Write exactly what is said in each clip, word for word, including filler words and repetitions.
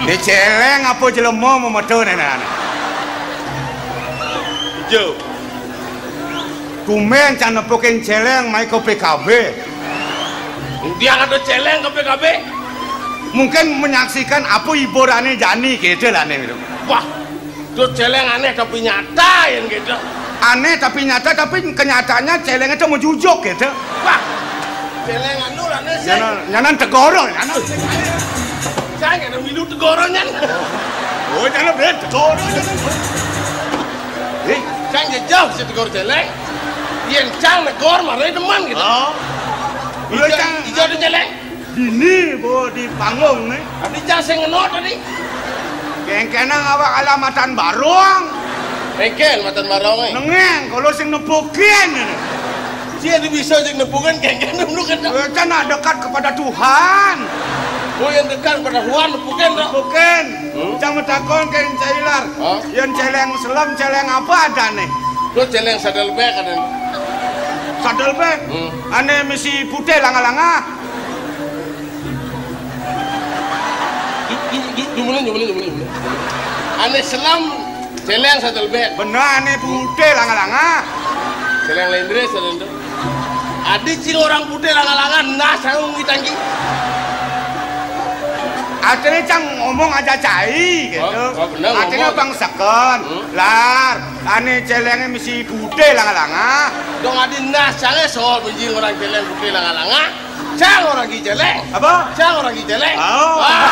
Né céléng apa jelema memeto né, nah? Ijo. Tumben can nepukin céléng mai ka P K B. Dia kata céléng ka P K B. Mungkin menyaksikan apa hiburané jani kéto lah né. Wah, to céléng anéh tapi nyata yén kéto. Anéh tapi nyata, tapi kenyataannya céléng itu mejujuk kéto. Wah, céléng anu lah né. Nyana, nyana tegoro, nyana. Saya nggak ada milu tegoro nyan. Oh, nyana ben tegoro. Eh, cang jejak si tegoro céléng. Yén cang negor malah demen kéto. Oh. Ijo, ijo ada céléng. Dini, bo, di panggung né. Adi cang sing ngeno tadi. Kéngkénang awak ala matan barong. Kéngkén matan barong, eh. Nengéng, kalau sing nepukin ini. Sia di bisa sing nepukin, kéngkén dulu kan. Eh, kan nak dekat kepada Tuhan. Oh, yang dekat kepada Tuhan nepukin, toh. Nepukin. Hmm? Cang metakon ké Cailar. Hah? Yén céléng selem, céléng apa adané? Lo céléng sadelbék ada. Sadelbék? Hmm. Ané misi putih langa-langa. Jumulin, jumulin, jumulin, jumulin. Ané selem, céléng sadelbék. Bener, ané putih langa-langa. Céléng lendre, céléng itu. Adi cing orang putih langa-langa, nah, saya ngomong kita ki. Artinya cang ngomong aja cai, gitu. Oh, oh, bener, artinya ngomong. Bang seken, hmm? Lar, ané céléngé misi putih langa-langa. Dong adi nah, saya soal benjing orang céléng putih langa-langa. Cang orang ki céléng. Apa? Cang orang ki céléng. Oh. Wah.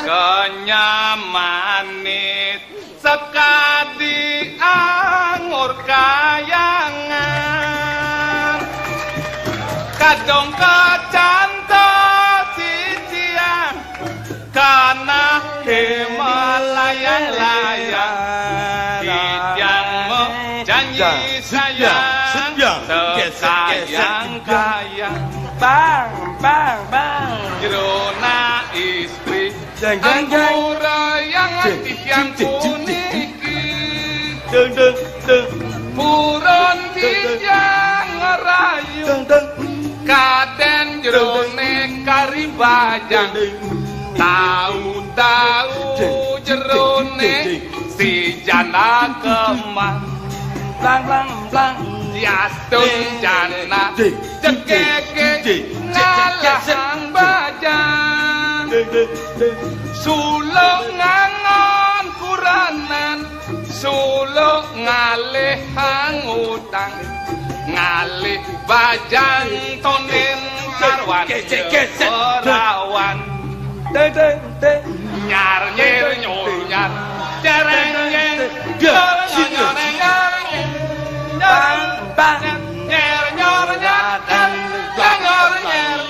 Kenyamanis sekadi anggur kayangan. Kadong kacanta sisian. Kana he melayang-layang, titiang mo janji sayang, sekayang-kayang. Bang, bang, bang. Jerona istri, jeng, jeng, jeng. Anggura yang titiang puniki. Deng, deng, deng. Purun titiang ngerayu. Deng, deng. Kadén jeroné kari bajang, tau-tau jeroné si janda kemang. Blang, blang, blang. Yastun janda jegege ngalahang bajang. Sulung ngangon kuranan, sulung ngalihang utang, ngalih bajang tonin sarwan. Gesek, gesek. Rawan. Deng, deng, deng. Nyar nyir nyur nyar. Cereng jeng. Dia, sini. Bang, bang. Nyer nyor nyar. Nyor nyer.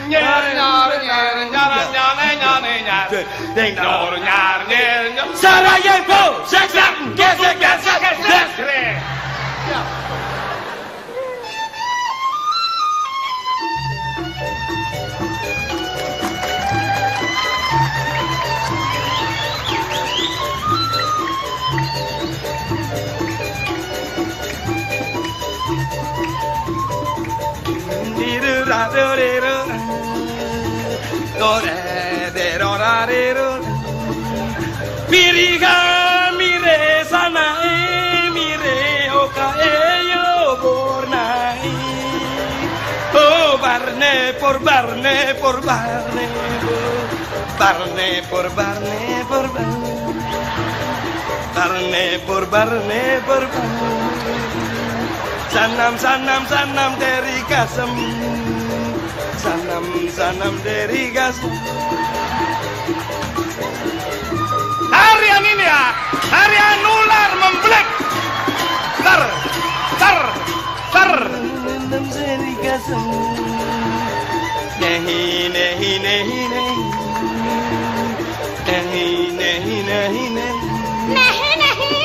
Nyer nyor nyer. Nyor nyone nyone nyar. Deng. Nyor nyar nyer nyor. Sarajevo. Sek, sek. Gesek, gesek. Gesek. Miriga mire sanae, mire okae yo bornae. Oh, barne por barne por barne por. Barne por barne por barne. Barne por barne por barne. Sanam, sanam, sanam deri kasem. Sanam, sanam deri kasem. Tarian ini ya, tarian ular membelik. Tar, tar, tar. Nehi, nehi, nehi, nehi. Nehi, nehi, nehi, nehi. Nehi, nehi.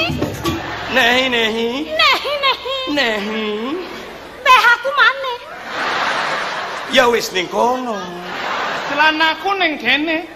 Nehi, nehi. Nehi, nehi. Nehi. Béh aku manéh. Ya wis ning kono. Celanaku ning kene.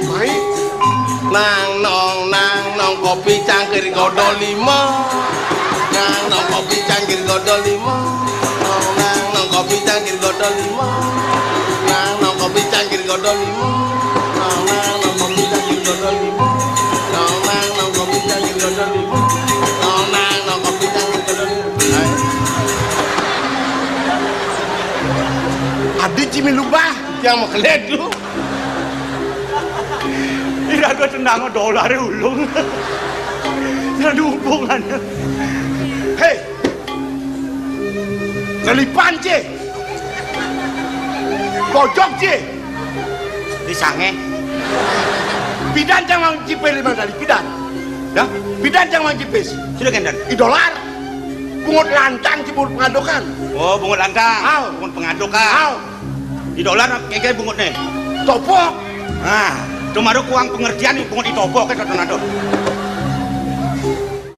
Mai. Nang nong, nang nong, kopi cangkir godol lima. Nang nong, kopi cangkir godol lima. Nong nang nong, kopi cangkir godol lima. Nang nong, kopi cangkir godol lima. Nong nang nong, kopi cangkir godol lima. Nong nang nong, kopi cangkir godol lima. Nong nang nong, kopi cangkir godol lima. Hai. Adi cimi lubah, yang mau keled lu. Ira gua tendang dolare ulung. Ira dihubungan. Hei. Lelipan, Ci. Bojok, Ci. Di sange. Pidan cang mang cipir limang kali pidan. Ya? Pidan cang mang cipis. Sudah, Genden. Idolar. Bungut lantang, Ci, bungut pengadokan. Oh, bungut lantang. Au. Bungut pengadokan. Au. Di dolar keke bungutne. Topok. Nah, cuma ada kuang pengertian nih, bungut ditopok ke, Tonado.